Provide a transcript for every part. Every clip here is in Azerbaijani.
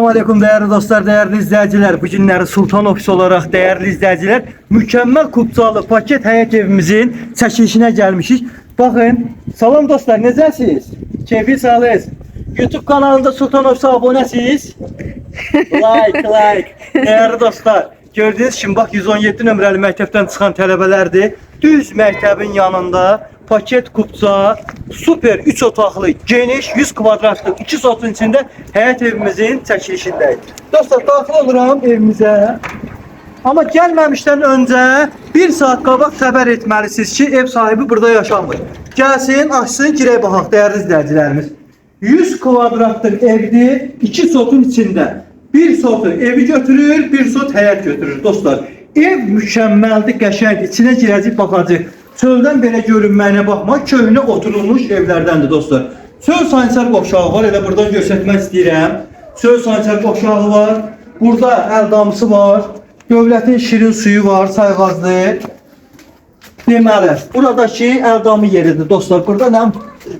Aleyküm değerli dostlar, değerli izleyiciler. Bu günləri Sultan Ofisi olarak değerli izleyiciler, mükemmel kupçalı paket həyət evimizin çəkilişinə gəlmişik. Baxın, salam dostlar, necəsiniz? Keyfi sağlıyız. YouTube kanalında Sultan Ofisi abonəsiniz. Like, like. Değerli dostlar, gördüyünüz kimi bax 117 nömrəli məktəbdən çıxan tələbələrdir. Düz məktəbin yanında paket kupça, super 3 otaqlı, geniş 100 kvadratlıq 2 sotun içində həyət evimizin çəkilişindəyik. Dostlar, daxil oluram evimizə. Amma gəlməmişdən öncə bir saat qabaq xəbər etməlisiniz ki, ev sahibi burada yaşamır. Gəlsin, açsın, girək baxaq dəyərli izləyicilərimiz. 100 kvadratlıq evdir, 2 sotun içində. Bir sotu evi götürür, bir sot həyət götürür dostlar. Ev mükəmməldir, qəşəngdir. İçinə girəcək, baxacaq. Çöldən belə görünməyinə baxma, köhnə oturulmuş evlərdəndir dostlar. Çöl sanitar qovşağı var, elə buradan göstərmək istəyirəm. Çöl sanitar qovşağı var. Burada əl damısı var. Dövlətin şirin suyu var, sayğazlı. Deməli, buradakı əldamı yeridir dostlar. Burada nə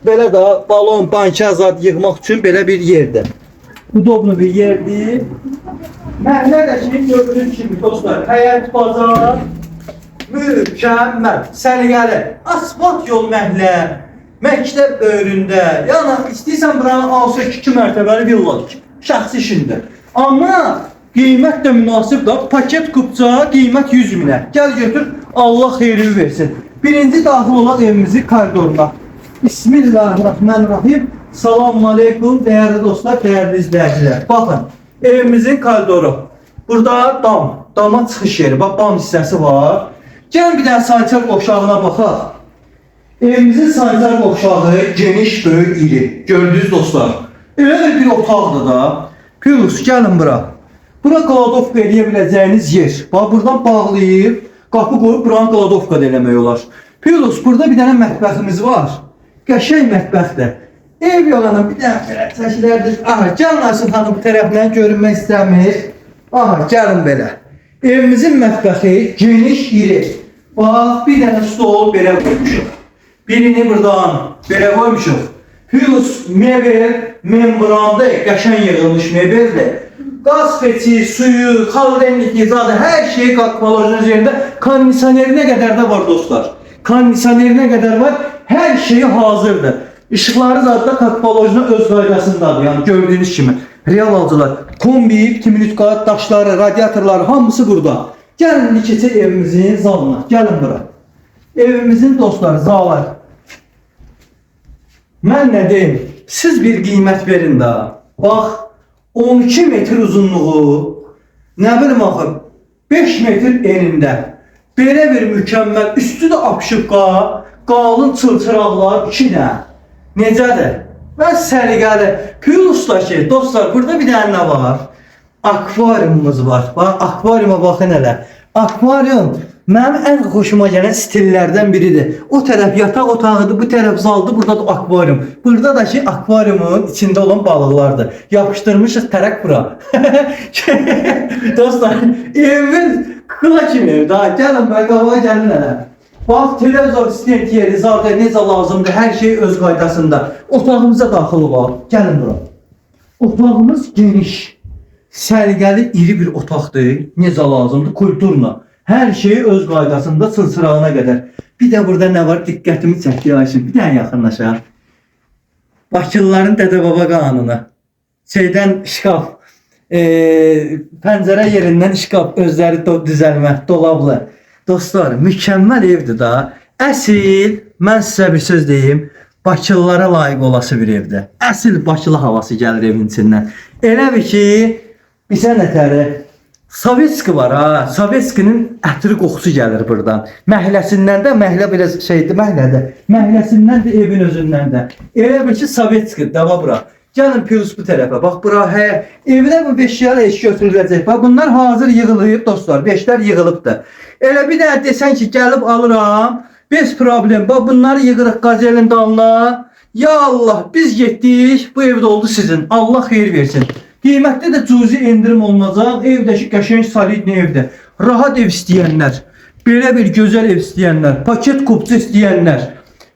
belə də balon, banka zad yığmaq üçün belə bir yerdir. Udobnu bir yerdir. Məhəllə də ki, gördüyünüz kimi dostlar, həyət bazar mükəmməl, səliqəli, asfalt yol məhəllə, məktəb böyründə. Yəni istəyirsən buranı alsa 2 mərtəbəli villa dik. Şəxsi işindir. Amma qiymət də münasibdir. Paket kupça qiymət 100 minə. Gəl götür, Allah xeyrini versin. Birinci daxil olaq evimizin koridoruna. Bismillahirrahmanirrahim. Selamun aleyküm değerli dostlar, değerli izleyiciler. Baxın, evimizin koridoru. Burada dam, dama çıxış yeri. Bax, dam hissəsi var. Gəlin bir dənə sanitar qovşağına baxaq. Evimizin sanitar qovşağı geniş, böyük, iri. Gördünüz dostlar. Elə də bir otaqdır da. Plus, gəlin bura. Bura qladovka eləyə biləcəyiniz yer. Bax, buradan bağlayıb, qapı qoyub buranı qladovka da eləmək olar. Plus, burada bir dənə mətbəximiz var. Qəşəng mətbəxdir. Ev yolanı bir dənə belə çəkilərdir. Aha, gəlin Aysun xanım bu tərəfdən görünmək istəmir. Aha, gəlin belə. Evimizin mətbəxi geniş, iri. Bax, bir dənə stol belə qoymuşuq. Birini buradan belə qoymuşuq. Plus mebel membrandı, qəşəng yığılmış mebeldir. Qaz peçi, suyu, xaladelniki, zadı hər şeyi qalxmalojun üzərində kondisionerinə qədər də var dostlar. Kondisionerinə qədər var, hər şeyi hazırdır. İşıqları zaten kalkmalojuna öz qaydasındadır. Yəni gördüyünüz kimi. Real alıcılar, kombi, timinutka, daşları, radiatorları hamısı burada. Gəlin indi keçək evimizin zalına. Gəlin bura. Evimizin dostlar zalı. Mən nə deyim? Siz bir qiymət verin də. Bax, 12 metr uzunluğu, nə bilim axı, 5 metr enində. Belə bir mükəmməl, üstü də apşıqqa, qalın çılçıraqlar 2 dənə. Necədir? Və səliqəli. Plus da ki, dostlar, burada bir dənə nə var? Akvariumumuz var. Bax, akvariuma baxın hələ. Akvarium mənim ən xoşuma gələn stillərdən biridir. O tərəf yataq otağıdır, bu tərəf zaldır, burada da akvarium. Burada da ki akvariumun içində olan balıqlardır. Yapışdırmışıq tərək bura. Dostlar, evimiz kıla kimi ev. Daha gəlin belə qabağa gəlin hələ. Bax, televizor stent yeri, zaten necə lazımdır, hər şey öz qaydasında. Otağımıza daxil olaq. Gəlin bura. Otağımız geniş, səliqəli, iri bir otaqdır. Necə lazımdır? Kulturla. Hər şey öz qaydasında, çılçırağına qədər. Bir də burada nə var? Diqqətimi çəkdi Ayşin. Bir dənə yaxınlaşaq. Bakılıların dədə-baba qanunu. Şeydən şkaf, pəncərə yerindən şkaf özləri düzəlmə, dolablı. Dostlar, mükəmməl evdir da. Əsil, mən sizə bir söz deyim, Bakılılara layiq olası bir evdir. Əsil Bakılı havası gəlir evin içindən. Elə bir ki, bizə nətəri Sovetski var ha. Sovetskinin ətri qoxusu gəlir burdan. Məhəlləsindən də, məhəllə biraz şeydir, məhəllədə. Məhəlləsindən də evin özündən də. Elə bir ki, Sovetski dava bura. Gəlin plus bu tərəfə. Bax bura hə, evdə bu beşlər heç götürüləcək. Bax bunlar hazır yığılıb dostlar. Beşlər yığılıbdır. Elə bir dənə desən ki, gəlib alıram. Bez problem. Bax bunları yığırıq qazelin dalına. Ya Allah, biz getdik. Bu evdə oldu sizin. Allah xeyir versin. Qiymətdə də cüzi endirim olunacaq. Evdəki qəşəng solidni evdir. Rahat ev istəyənlər, belə bir gözəl ev istəyənlər, paket kupçu istəyənlər.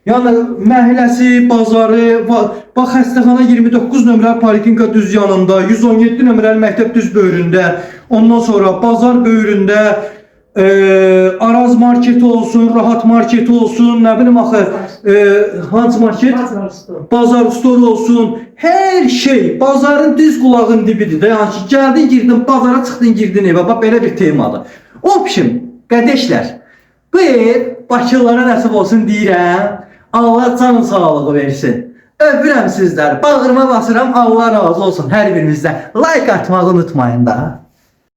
Yəni məhəlləsi, bazarı, bax xəstəxana 29 nömrəli poliklinika düz yanında, 117 nömrəli məktəb düz böyründə, ondan sonra bazar böyründə, Araz marketi olsun, Rahat marketi olsun, nə bilim axı, hansı market? Bazar store. Bazar store olsun, hər şey bazarın düz qulağın dibidir də. Yəni ki, gəldin, girdin bazara, çıxdın, girdin evə. Bax belə bir temadır. Opşim, qardaşlar, bu ev Bakılılara nəsib olsun deyirəm. Allah can sağlığı versin. Öpürəm sizləri. Bağrıma basıram. Allah razı olsun hər birinizdən. Like atmağı unutmayın da.